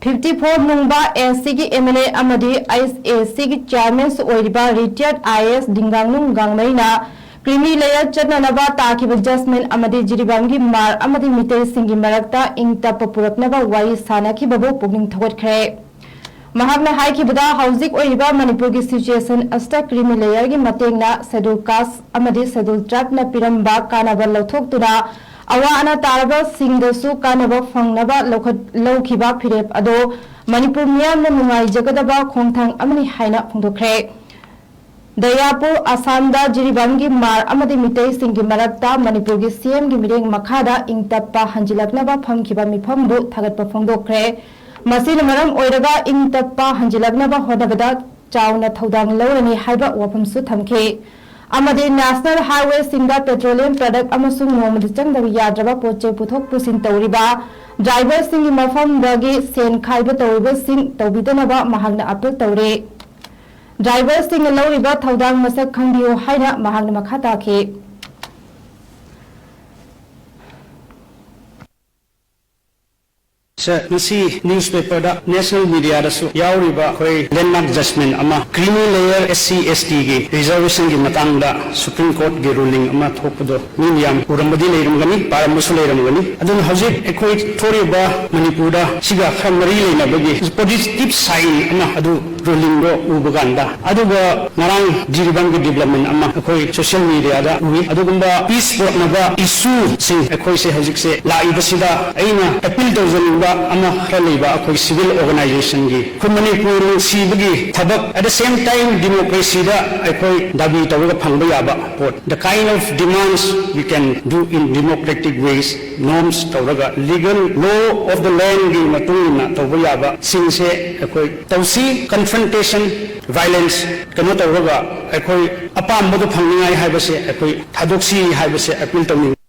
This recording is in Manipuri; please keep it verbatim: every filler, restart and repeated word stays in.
ꯐꯤꯐꯇꯤ ꯐꯣꯔ ꯅꯨꯡꯕ ꯑꯦ ꯁꯤꯒꯤ ꯑꯦꯝ ꯑꯦꯜ ꯑꯦ ꯑꯃꯗꯤ ꯑꯩꯆ ꯑꯦ ꯁꯤꯒꯤ ꯆꯤꯌꯥꯔꯃꯦꯟꯁꯨ ꯑꯣꯏꯔꯤꯕ ꯔꯤꯇꯤꯌꯔꯗ I A S ꯗꯤꯡꯒꯥꯡꯅꯨꯡ ꯒꯥꯡꯃꯩꯅ creamy layer ꯆꯠꯅꯅꯕ ꯇꯥꯈꯤꯕ ꯖꯁꯃꯤꯟ ꯑꯃꯗꯤ ꯖꯤꯔꯤꯕꯥꯝꯒꯤ ꯃꯥꯔ ꯑꯃꯗꯤ ꯃꯤꯇꯩꯁꯤꯡꯒꯤ ꯃꯔꯛꯇ ꯏꯪ ꯇꯞꯄ ꯄꯨꯔꯛꯅꯕ ꯋꯥꯔꯤ ꯁꯥꯅꯈꯤꯕꯕꯨ ꯄꯨꯛꯅꯤꯡ ꯊꯧꯒꯠꯈ꯭ꯔꯦ꯫ ꯃꯍꯥꯛꯅ ꯍꯥꯏꯈꯤꯕꯗ, ꯍꯧꯖꯤꯛ ꯑꯣꯏꯔꯤꯕ ꯃꯅꯤꯄꯨꯔꯒꯤ situation ꯑꯁꯤꯗ ꯀ꯭ꯔꯤꯃꯤ ꯂꯦꯌꯔꯒꯤ ꯃꯇꯦꯡꯅ ꯁꯦꯗꯨꯜ ꯀꯥꯁ ꯑꯃꯗꯤ ꯁꯦꯗꯨꯜ ꯇ꯭ꯔꯥꯏꯕꯅ ꯄꯤꯔꯝꯕ ꯀꯥꯟꯅꯕ ꯂꯧꯊꯣꯛꯇꯨꯅ ꯑꯋꯥ ꯑꯅꯥ ꯇꯥꯔꯕꯁꯤꯡꯗꯁꯨ ꯀꯥꯟꯅꯕ ꯐꯪꯅꯕ ꯂꯧꯈꯠ-, ꯂꯧꯈꯤꯕ ꯐꯤꯔꯦꯞ ꯑꯗꯣ ꯃꯅꯤꯄꯨꯔ ꯃꯤꯌꯥꯝꯅ ꯅꯨꯡꯉꯥꯏꯖꯒꯗꯕ ꯈꯣꯡꯊꯥꯡ ꯑꯃꯅꯤ ꯍꯥꯏꯅ ꯐꯣꯡꯗꯣꯛꯈ꯭ꯔꯦ꯫ ꯗꯌꯥꯄꯨꯔ, ꯑꯁꯥꯝꯗ ꯖꯤꯔꯤꯕꯥꯝꯒꯤ ꯃꯥꯔ ꯑꯃꯗꯤ ꯃꯤꯇꯩꯁꯤꯡꯒꯤ ꯃꯔꯛꯇ ꯃꯅꯤꯄꯨꯔꯒꯤ ꯁꯤ ꯑꯦꯝꯒꯤ ꯃꯤꯠꯌꯦꯡ ꯃꯈꯥꯗ ꯏꯪ ꯇꯞꯄ ꯍꯟꯖꯤꯜꯂꯛꯅꯕ ꯐꯝꯈꯤꯕ ꯃꯤꯐꯝꯕꯨ ꯊꯥꯒꯠꯄ ꯐꯣꯡꯗꯣꯛꯈ꯭ꯔꯦ꯫ ꯃꯁꯤꯅ ꯃꯔꯝ ꯑꯣꯏꯔꯒ ꯏꯪ ꯇꯞꯄ ꯍꯟꯖꯤꯜꯂꯛꯅꯕ ꯍꯣꯠꯅꯕꯗ ꯆꯥꯎꯅ ꯊꯧꯗꯥꯡ ꯂꯧꯔꯅꯤ ꯍꯥꯏꯕ ꯋꯥꯐꯝꯁꯨ ꯊꯝꯈꯤ꯫ ꯑꯃꯗꯤ ꯅꯦꯁꯅꯦꯜ ꯍꯥꯏꯋꯦꯁꯤꯡꯗ ꯄꯦꯇ꯭ꯔꯣꯂꯤꯌꯝ ꯄ꯭ꯔꯗꯛ ꯑꯃꯁꯨꯡ ꯅꯣꯡꯃꯗ ꯆꯪꯗꯕ ꯌꯥꯗ꯭ꯔꯕ ꯄꯣꯠ ꯆꯩ ꯄꯨꯊꯣꯛ ꯄꯨꯁꯤꯟ ꯇꯧꯔꯤꯕ ꯗ꯭ꯔꯥꯏꯚꯔꯁꯤꯡꯒꯤ ꯃꯐꯝꯗꯒꯤ ꯁꯦꯟ ꯈꯥꯏꯕ ꯇꯧꯔꯤꯕꯁꯤꯡ ꯇꯧꯕꯤꯗꯅꯕ ꯃꯍꯥꯛꯅ ꯑꯥꯄꯤꯜ ꯇꯧꯔꯤ꯫ ꯗ꯭ꯔꯥꯏꯚꯔꯁꯤꯡꯅ ꯂꯧꯔꯤꯕ ꯊꯧꯗꯥꯡ ꯃꯁꯛ ꯈꯪꯕꯤꯌꯨ ꯍꯥꯏꯅ ꯃꯍꯥꯛꯅ ꯃꯈꯥ ꯇꯥꯈꯤ꯫ ꯁꯔ, ꯉꯁꯤ ꯅ꯭ꯌꯨꯁꯄꯦꯄꯔꯗ, ꯅꯦꯁꯅꯦꯜ ꯃꯤꯗꯤꯌꯥꯗꯁꯨ ꯌꯥꯎꯔꯤꯕ ꯑꯩꯈꯣꯏ ꯂꯦꯟꯗꯃꯥꯔꯛ ꯖꯁꯃꯤꯟ ꯑꯃ, creamy layer S C S ꯇꯤꯒꯤ ꯔꯤꯖꯔꯕꯦꯁꯟꯒꯤ ꯃꯇꯥꯡꯗ ꯁꯨꯄ꯭ꯔꯤꯝ ꯀꯣꯔꯠꯀꯤ ꯔꯨꯂꯤꯡ ꯑꯃ ꯊꯣꯛꯄꯗꯣ ꯃꯤ ꯃꯌꯥꯝ ꯎꯔꯝꯕꯗꯤ ꯂꯩꯔꯝꯒꯅꯤ, ꯄꯥꯔꯝꯕꯁꯨ ꯂꯩꯔꯝꯒꯅꯤ꯫ ꯑꯗꯨꯅ ꯍꯧꯖꯤꯛ ꯑꯩꯈꯣꯏ ꯊꯣꯛꯂꯤꯕ ꯃꯅꯤꯄꯨꯔꯗ ꯁꯤꯒ ꯈꯔ ꯃꯔꯤ ꯂꯩꯅꯕꯒꯤ ꯄꯣꯖꯤꯇꯤꯚ ꯁꯥꯏꯟ ꯑꯃ ꯑꯗꯨ ꯔꯨꯂꯤꯡꯗꯣ ꯎꯕ ꯀꯥꯟꯗ, ꯑꯗꯨꯒ ꯉꯔꯥꯡ ꯖꯤꯔꯤꯕꯥꯝꯒꯤ ꯗꯤꯕ꯭ꯂꯞꯃꯦꯟ ꯑꯃ ꯑꯩꯈꯣꯏ ꯁꯣꯁꯤꯌꯦꯜ ꯃꯤꯗꯤꯌꯥꯗ ꯎꯏ꯫ ꯑꯗꯨꯒꯨꯝꯕ ꯄꯤꯁ ꯄꯨꯔꯛꯅꯕ ꯏꯁꯨꯁꯤꯡ ꯑꯩꯈꯣꯏꯁꯦ ꯍꯧꯖꯤꯛꯁꯦ ꯂꯥꯛꯏꯕꯁꯤꯗ ꯑꯩꯅ ꯑꯄꯤꯜ ꯇꯧꯖꯅꯤꯡꯕ ꯑꯃ ꯈꯔ ꯂꯩꯕ, ꯑꯩꯈꯣꯏ ꯁꯤꯚꯤꯜ ꯑꯣꯔꯒꯅꯥꯏꯖꯦꯁꯟꯒꯤ, ꯑꯩꯈꯣꯏ ꯃꯅꯤꯄꯨꯔ ꯅꯨꯡꯁꯤꯕꯒꯤ ꯊꯕꯛ, at the same time ꯗꯤꯃꯣꯀ꯭ꯔꯦꯁꯤꯗ ꯑꯩꯈꯣꯏ ꯗꯥꯕꯤ ꯇꯧꯔꯒ ꯐꯪꯕ ꯌꯥꯕ ꯄꯣꯠ, the kind of demands we can do in democratic ways, ꯅꯣꯔꯝꯁ ꯇꯧꯔꯒ, ꯂꯤꯒꯜ ꯂꯣ ꯑꯣꯐ ꯗ ꯂꯦꯟꯒꯤ ꯃꯇꯨꯡ ꯏꯟꯅ ꯇꯧꯕ ꯌꯥꯕꯁꯤꯡꯁꯦ ꯑꯩꯈꯣꯏ ꯇꯧꯁꯤ꯫ ꯀꯟꯐ꯭ꯔꯟꯇꯦꯁꯟ, ꯚꯥꯏꯂꯦꯟꯁ ꯀꯩꯅꯣ ꯇꯧꯔꯒ ꯑꯩꯈꯣꯏ ꯑꯄꯥꯝꯕꯗꯣ ꯐꯪꯅꯤꯡꯉꯥꯏ ꯍꯥꯏꯕꯁꯦ ꯑꯩꯈꯣꯏ ꯊꯥꯗꯣꯛꯁꯤ ꯍꯥꯏꯕꯁꯦ ꯑꯄꯤꯜ ꯇꯧꯅꯤꯡꯉꯤ꯫